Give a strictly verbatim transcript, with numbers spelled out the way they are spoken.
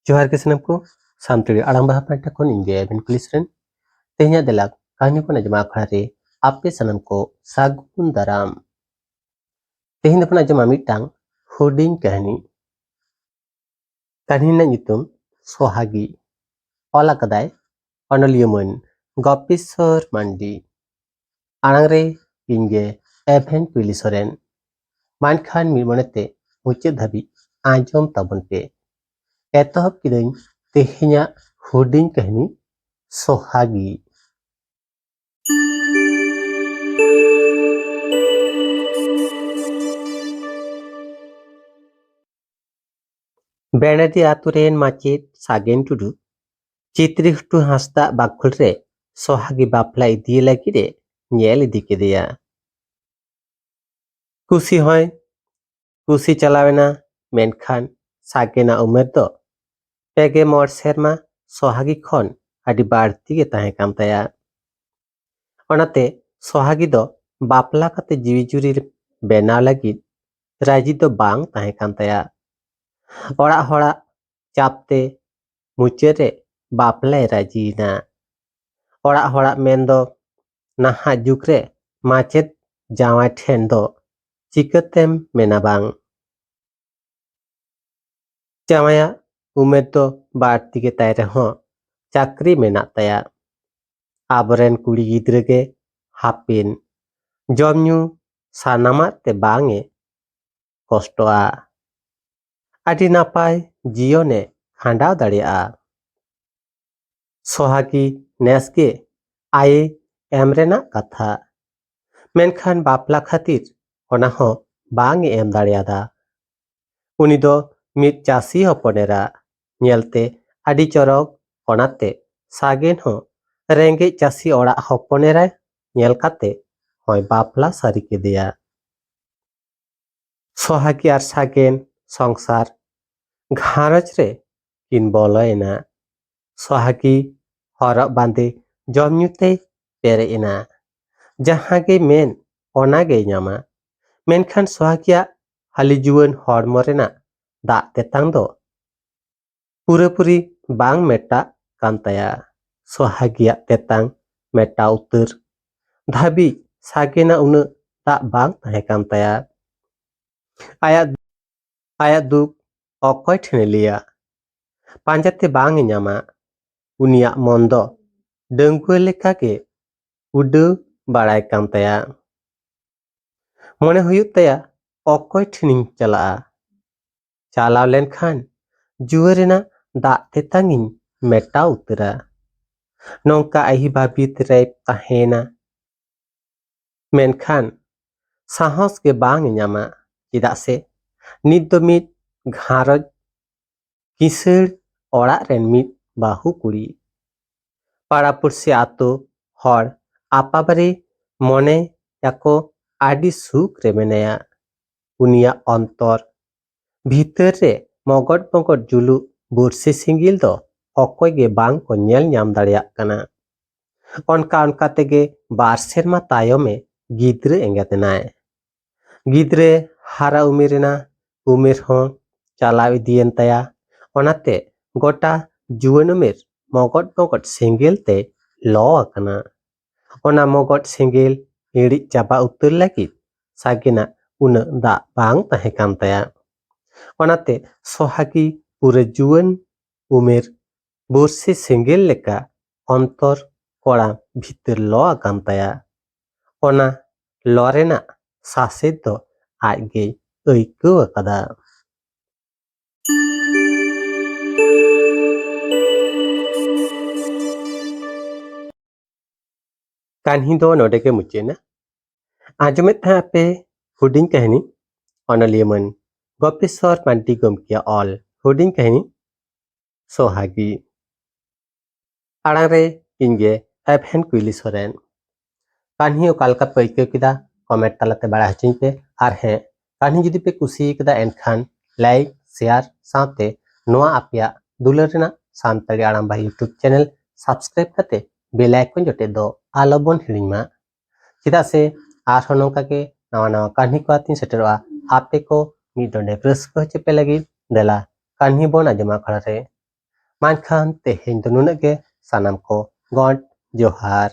ᱡᱚᱦᱟᱨ ᱜᱮ ᱥᱟᱱᱟᱢ ᱠᱚ, ᱥᱟᱱᱛᱟᱲᱤ ᱟᱲᱟᱝ ᱵᱟᱦᱟ ᱯᱟᱦᱴᱟ ᱠᱷᱚᱱ ᱤᱧ ᱜᱮ ᱮᱵᱷᱮᱱ ᱠᱩᱞᱤᱥ ᱨᱮᱱ᱾ ᱛᱮᱦᱮᱧᱟᱜ ᱫᱮᱞᱟ ᱠᱟᱹᱦᱱᱤ ᱠᱚ ᱟᱸᱡᱚᱢ ᱟᱠᱷᱲᱟ ᱨᱮ ᱟᱯᱮ ᱥᱟᱱᱟᱢ ᱠᱚ ᱥᱟᱹᱜᱩᱱ ᱫᱟᱨᱟᱢ᱾ ᱛᱮᱦᱮᱧ ᱫᱚᱵᱚᱱ ᱟᱸᱡᱚᱢᱟ ᱢᱤᱫᱴᱟᱝ ᱦᱩᱰᱤᱧ ᱠᱟᱹᱦᱱᱤ᱾ ᱠᱟᱹᱦᱱᱤ ᱨᱮᱱᱟᱜ ᱧᱩᱛᱩᱢ ᱥᱚᱦᱟᱜᱤ᱾ ᱚᱞ ᱟᱠᱟᱫᱟᱭ ᱚᱱᱚᱞᱤᱭᱟᱹ ᱢᱟᱹᱱ ᱜᱚᱯᱤᱥᱚᱨ ᱢᱟᱱᱰᱤ᱾ ᱟᱲᱟᱝ ᱨᱮ ᱤᱧ ᱜᱮ ᱮᱵᱷᱮᱱ ᱯᱤᱞᱤ ᱥᱚᱨᱮᱱ᱾ ᱢᱟ ᱮᱱᱠᱷᱟᱱ ᱢᱤᱫ ᱢᱚᱱᱮᱛᱮ ᱢᱩᱪᱟᱹᱫ ᱫᱷᱟᱹᱵᱤᱡ ᱟᱸᱡᱚᱢ ᱛᱟᱵᱚᱱ ᱯᱮ᱾ ᱮᱛᱚᱦᱚᱵ ᱠᱤᱫᱟᱹᱧ ᱛᱮᱦᱮᱧᱟᱜ ᱦᱩᱰᱤᱧ ᱠᱟᱹᱦᱱᱤ ᱥᱚᱦᱟᱜᱤ᱾ ᱵᱮᱲᱮᱫᱤ ᱟᱛᱳ ᱨᱮᱱ ᱢᱟᱪᱮᱫ ᱥᱟᱜᱮᱱ ᱴᱩᱰᱩ ᱪᱤᱛᱨᱤᱜᱷᱩᱴᱩ ᱦᱟᱸᱥᱫᱟᱜ ᱵᱟᱠᱷᱳᱞ ᱨᱮ ᱥᱚᱦᱟᱜᱤ ᱵᱟᱯᱞᱟ ᱤᱫᱤᱭᱮ ᱞᱟᱹᱜᱤᱫ ᱮ ᱧᱮᱞ ᱤᱫᱤ ᱠᱮᱫᱮᱭᱟ᱾ ᱠᱩᱥᱤ ᱦᱚᱸᱭ ᱠᱩᱥᱤ ᱪᱟᱞᱟᱣᱮᱱᱟ, ᱢᱮᱱᱠᱷᱟᱱ ᱥᱟᱜᱮᱱᱟᱜ ᱩᱢᱮᱨ ᱫᱚ ᱯᱮᱜᱮ ᱢᱚᱬ ᱥᱮᱨᱢᱟ ᱥᱚᱦᱟᱜᱤ ᱠᱷᱚᱱ ᱟᱹᱰᱤ ᱵᱟᱹᱲᱛᱤ ᱜᱮ ᱛᱟᱦᱮᱸ ᱠᱟᱱ ᱛᱟᱭᱟ᱾ ᱚᱱᱟᱛᱮ ᱥᱚᱦᱟᱜᱤ ᱫᱚ ᱵᱟᱯᱞᱟ ᱠᱟᱛᱮ ᱡᱤᱣᱤ ᱡᱩᱨᱤ ᱵᱮᱱᱟᱣ ᱞᱟᱹᱜᱤᱫ ᱨᱟᱹᱡᱤ ᱫᱚ ᱵᱟᱝ ᱛᱟᱦᱮᱸ ᱠᱟᱱ ᱛᱟᱭᱟ᱾ ᱚᱲᱟᱜ ᱦᱚᱲᱟᱜ ᱪᱟᱯ ᱛᱮ ᱢᱩᱪᱟᱹᱫ ᱨᱮ ᱵᱟᱯᱞᱟᱭ ᱨᱟᱹᱡᱤᱭᱮᱱᱟ᱾ ᱚᱲᱟᱜ ᱦᱚᱲᱟᱜ ᱢᱮᱱ ᱫᱚ ᱱᱟᱦᱟᱜ ᱡᱩᱜᱽ ᱨᱮ ᱢᱟᱪᱮᱫ ᱡᱟᱶᱟᱭ ᱴᱷᱮᱱ ᱫᱚ ᱪᱤᱠᱟᱹᱛᱮᱢ ᱢᱮᱱᱟ ᱵᱟᱝ? ᱡᱟᱶᱟᱭᱟᱜ ᱩᱢᱮᱨ ᱫᱚ ᱵᱟᱹᱲᱛᱤ ᱜᱮᱛᱟᱭ ᱨᱮᱦᱚᱸ ᱪᱟᱹᱠᱨᱤ ᱢᱮᱱᱟᱜ ᱛᱟᱭᱟ᱾ ᱟᱵᱚᱨᱮᱱ ᱠᱩᱲᱤ ᱜᱤᱫᱽᱨᱟᱹ ᱜᱮ ᱦᱟᱯᱮᱱ ᱡᱚᱢ ᱧᱩ ᱥᱟᱱᱟᱢᱟᱜ ᱛᱮ ᱵᱟᱝ ᱮ ᱠᱚᱥᱴᱚᱜᱼᱟ᱾ ᱟᱹᱰᱤ ᱱᱟᱯᱟᱭ ᱡᱤᱭᱚᱱᱮ ᱠᱷᱟᱸᱰᱟᱣ ᱫᱟᱲᱮᱭᱟᱜᱼᱟ᱾ ᱥᱚᱦᱟᱜᱤ ᱱᱮᱥ ᱜᱮ ᱟᱭᱮ ᱮᱢ ᱨᱮᱱᱟᱜ ᱠᱟᱛᱷᱟ, ᱢᱮᱱᱠᱷᱟᱱ ᱵᱟᱯᱞᱟ ᱠᱷᱟᱹᱛᱤᱨ ᱚᱱᱟ ᱦᱚᱸ ᱵᱟᱝ ᱮ ᱮᱢ ᱫᱟᱲᱮᱭᱟᱫᱟ᱾ ᱩᱱᱤ ᱫᱚ ᱢᱤᱫ ᱪᱟᱹᱥᱤ ᱦᱚᱯᱚᱱ ᱮᱨᱟ, ᱧᱮᱞᱛᱮ ᱟᱹᱰᱤ ᱪᱚᱨᱚᱠ, ᱚᱱᱟᱛᱮ ᱥᱟᱜᱮᱱ ᱦᱚᱸ ᱨᱮᱸᱜᱮᱡ ᱪᱟᱹᱥᱤ ᱚᱲᱟᱜ ᱦᱚᱯᱚᱱ ᱮᱨᱟ ᱧᱮᱞ ᱠᱟᱛᱮ ᱦᱚᱸᱭ ᱵᱟᱯᱞᱟ ᱥᱟᱹᱨᱤ ᱠᱮᱫᱮᱭᱟ᱾ ᱥᱚᱦᱟᱜᱤ ᱟᱨ ᱥᱟᱜᱮᱱ ᱥᱚᱝᱥᱟᱨ ᱜᱷᱟᱨᱚᱸᱡᱽ ᱨᱮ ᱠᱤᱱ ᱵᱚᱞᱚᱭᱮᱱᱟ᱾ ᱥᱚᱦᱟᱜᱤ ᱦᱚᱨᱚᱜ ᱵᱟᱸᱫᱮ ᱡᱚᱢ ᱧᱩ ᱛᱮᱭ ᱯᱮᱨᱮᱡ ᱮᱱᱟ᱾ ᱡᱟᱦᱟᱸ ᱜᱮ ᱢᱮᱱ ᱚᱱᱟ ᱜᱮᱭ ᱧᱟᱢᱟ᱾ ᱢᱮᱱᱠᱷᱟᱱ ᱥᱚᱦᱟᱜᱤᱭᱟᱜ ᱦᱟᱹᱞᱤ ᱡᱩᱣᱟᱹᱱ ᱦᱚᱲᱢᱚ ᱨᱮᱱᱟᱜ ᱫᱟᱜ ᱛᱮᱛᱟᱝ ᱫᱚ ᱯᱩᱨᱟᱹᱯᱩᱨᱤ ᱵᱟᱝ ᱢᱮᱴᱟᱜ ᱠᱟᱱ ᱛᱟᱭᱟ᱾ ᱥᱚᱦᱟᱜᱤᱭᱟᱜ ᱛᱮᱛᱟᱝ ᱢᱮᱴᱟᱣ ᱩᱛᱟᱹᱨ ᱫᱷᱟᱹᱵᱤᱡ ᱥᱟᱜᱮᱱᱟ ᱩᱱᱟᱹᱜ ᱫᱟᱜ ᱵᱟᱝ ᱛᱟᱦᱮᱸ ᱠᱟᱱ ᱛᱟᱭᱟ᱾ ᱟᱭᱟᱜ, ᱟᱭᱟᱜ ᱫᱩᱠ ᱚᱠᱚᱭ ᱴᱷᱮᱱᱮ ᱞᱟᱹᱭᱟ? ᱯᱟᱸᱡᱟᱛᱮ ᱵᱟᱝ ᱮ ᱧᱟᱢᱟ᱾ ᱩᱱᱤᱭᱟᱜ ᱢᱚᱱ ᱫᱚ ᱰᱟᱺᱜᱩᱣᱟᱹ ᱞᱮᱠᱟᱜᱮ ᱩᱰᱟᱹᱣ ᱵᱟᱲᱟᱭ ᱠᱟᱱ ᱛᱟᱭᱟ᱾ ᱢᱚᱱᱮ ᱦᱩᱭᱩᱜ ᱛᱟᱭᱟ, ᱚᱠᱚᱭ ᱴᱷᱮᱱᱤᱧ ᱪᱟᱞᱟᱜᱼᱟ? ᱪᱟᱞᱟᱣ ᱞᱮᱱᱠᱷᱟᱱ ᱡᱩᱣᱟᱹ ᱨᱮᱱᱟᱜ ᱫᱟᱜ ᱛᱮᱛᱟᱝ ᱤᱧ ᱢᱮᱴᱟᱣ ᱩᱛᱟᱹᱨᱟ᱾ ᱱᱚᱝᱠᱟ ᱟᱹᱦᱤ ᱵᱷᱟᱹᱵᱤᱛ ᱨᱮᱭ ᱛᱟᱦᱮᱸᱭᱮᱱᱟ᱾ ᱢᱮᱱᱠᱷᱟᱱ ᱥᱟᱦᱚᱥ ᱜᱮ ᱵᱟᱝ ᱮ ᱧᱟᱢᱟ, ᱪᱮᱫᱟᱜ ᱥᱮ ᱱᱤᱛ ᱫᱚ ᱢᱤᱫ ᱜᱷᱟᱨᱚᱸᱡᱽ ᱠᱤᱥᱟᱹᱬ ᱚᱲᱟᱜ ᱨᱮᱱ ᱢᱤᱫ ᱵᱟᱹᱦᱩ ᱠᱩᱲᱤ᱾ ᱯᱟᱲᱟ ᱯᱩᱲᱥᱤ ᱟᱛᱳ ᱦᱚᱲ ᱟᱯᱟᱵᱟᱨᱮ ᱢᱚᱱᱮᱭᱟᱠᱚ ᱟᱹᱰᱤ ᱥᱩᱠ ᱨᱮ ᱢᱮᱱᱟᱭᱟ᱾ ᱩᱱᱤᱭᱟᱜ ᱚᱱᱛᱚᱨ ᱵᱷᱤᱛᱟᱹᱨ ᱨᱮ ᱢᱚᱜᱚᱴ ᱢᱚᱜᱚᱴ ᱡᱩᱞᱩᱜ ᱵᱩᱨᱥᱤ ᱥᱤᱸᱜᱤᱞ ᱫᱚ ᱚᱠᱚᱭ ᱜᱮ ᱵᱟᱝ ᱠᱚ ᱧᱮᱞ ᱧᱟᱢ ᱫᱟᱲᱮᱭᱟᱜ ᱠᱟᱱᱟ᱾ ᱚᱱᱠᱟ ᱚᱱᱠᱟ ᱛᱮᱜᱮ ᱵᱟᱨ ᱥᱮᱨᱢᱟ ᱛᱟᱭᱚᱢᱮ ᱜᱤᱫᱽᱨᱟᱹ ᱮᱸᱜᱟᱛ ᱮᱱᱟᱭ᱾ ᱜᱤᱫᱽᱨᱟᱹ ᱦᱟᱨᱟ ᱩᱢᱮᱨ ᱮᱱᱟ, ᱩᱢᱮᱨ ᱦᱚᱸ ᱪᱟᱞᱟᱣ ᱤᱫᱤᱭᱮᱱ ᱛᱟᱭᱟ᱾ ᱚᱱᱟᱛᱮ ᱜᱚᱴᱟ ᱡᱩᱣᱟᱹᱱ ᱩᱢᱮᱨ ᱢᱚᱜᱚᱴ ᱢᱚᱜᱚᱴ ᱥᱮᱸᱜᱮᱞ ᱛᱮ ᱞᱚ ᱟᱠᱟᱱᱟ᱾ ᱚᱱᱟ ᱢᱚᱜᱚᱴ ᱥᱮᱸᱜᱮᱞ ᱤᱬᱤᱡ ᱪᱟᱵᱟ ᱩᱛᱟᱹᱨ ᱞᱟᱹᱜᱤᱫ ᱥᱟᱜᱮᱱᱟᱜ ᱩᱱᱟᱹᱜ ᱫᱟᱜ ᱵᱟᱝ ᱛᱟᱦᱮᱸ ᱠᱟᱱ ᱛᱟᱭᱟ᱾ ᱚᱱᱟᱛᱮ ᱥᱚᱦᱟᱜᱤ ᱯᱩᱨᱟᱹ ᱡᱩᱣᱟᱹᱱ ᱩᱢᱮᱨ ᱵᱩᱨᱥᱤ ᱥᱮᱸᱜᱮᱞ ᱞᱮᱠᱟ ᱚᱱᱛᱚᱨ ᱠᱚᱲᱟ ᱵᱷᱤᱛᱟᱹᱨ ᱞᱚ ᱟᱠᱟᱱ ᱛᱟᱭᱟ᱾ ᱚᱱᱟ ᱞᱚ ᱨᱮᱱᱟᱜ ᱥᱟᱥᱮᱛ ᱫᱚ ᱟᱡ ᱜᱮᱭ ᱟᱹᱭᱠᱟᱹᱣ ᱟᱠᱟᱫᱟ᱾ ᱠᱟᱹᱦᱱᱤ ᱫᱚ ᱱᱚᱰᱮ ᱜᱮ ᱢᱩᱪᱟᱹᱫ ᱮᱱᱟ᱾ ᱟᱸᱡᱚᱢᱮᱫ ᱛᱟᱦᱮᱸ ᱟᱯᱮ ᱦᱩᱰᱤᱧ ᱠᱟᱹᱦᱱᱤ, ᱚᱱᱚᱞᱤᱭᱟᱹ ᱢᱟᱹᱱ ᱜᱳᱯᱮᱥᱣᱚᱨ ᱢᱟᱱᱰᱤ ᱜᱚᱢᱠᱮᱭᱟᱜ ᱚᱞ ᱦᱩᱰᱤᱧ ᱠᱟᱹᱦᱱᱤ ᱥᱚᱦᱟᱜᱤ᱾ ᱟᱲᱟᱝ ᱨᱮ ᱤᱧ ᱜᱮ ᱮᱵᱷᱮᱱ ᱠᱩᱭᱞᱤ ᱥᱚᱨᱮᱱ᱾ ᱠᱟᱹᱦᱱᱤ ᱚᱠᱟ ᱞᱮᱠᱟ ᱯᱮ ᱟᱹᱭᱠᱟᱹᱣ ᱠᱮᱫᱟ, ᱠᱚᱢᱮᱱᱴ ᱛᱟᱞᱟᱛᱮ ᱵᱟᱲᱟᱭ ᱦᱚᱪᱚᱧ ᱯᱮ᱾ ᱟᱨ ᱦᱮᱸ, ᱠᱟᱹᱦᱱᱤ ᱡᱩᱫᱤ ᱯᱮ ᱠᱩᱥᱤ ᱠᱟᱫᱟ, ᱮᱱᱠᱷᱟᱱ ᱞᱟᱭᱤᱠ, ᱥᱮᱭᱟᱨ ᱥᱟᱶᱛᱮ ᱱᱚᱣᱟ ᱟᱯᱮᱭᱟᱜ ᱫᱩᱞᱟᱹᱲ ᱨᱮᱱᱟᱜ ᱥᱟᱱᱛᱟᱲᱤ ᱟᱲᱟᱝ ᱵᱟ YouTube ᱪᱮᱱᱮᱞ ᱥᱟᱵᱥᱠᱨᱟᱭᱤᱵ ᱠᱟᱛᱮ ᱵᱮᱞ ᱟᱭᱠᱚᱱ ᱡᱚᱴᱮᱫ ᱫᱚ ᱟᱞᱚ ᱵᱚᱱ ᱦᱤᱲᱤᱧ ᱢᱟ᱾ ᱪᱮᱫᱟᱜ ᱥᱮ ᱟᱨᱦᱚᱸ ᱱᱚᱝᱠᱟ ᱜᱮ ᱱᱟᱣᱟ ᱱᱟᱣᱟ ᱠᱟᱹᱦᱱᱤ ᱠᱚ ᱟᱛᱮᱧ ᱥᱮᱴᱮᱨᱚᱜᱼᱟ ᱟᱯᱮ ᱠᱚ ᱢᱤᱫ ᱰᱚᱸᱰᱮᱠ ᱨᱟᱹᱥᱠᱟᱹ ᱦᱚᱪᱚ ᱯᱮ ᱞᱟᱹᱜᱤᱫ᱾ ᱫᱮᱞᱟ, ᱠᱟᱹᱦᱱᱤ ᱵᱚᱱ ᱟᱸᱡᱚᱢᱟ ᱟᱠᱷᱲᱟ ᱨᱮ᱾ ᱢᱟ ᱮᱱᱠᱷᱟᱱ ᱛᱮᱦᱮᱧ ᱫᱚ ᱱᱩᱱᱟᱹᱜ ᱜᱮ᱾ ᱥᱟᱱᱟᱢ ᱠᱚ ᱜᱚᱰ ᱡᱚᱦᱟᱨ᱾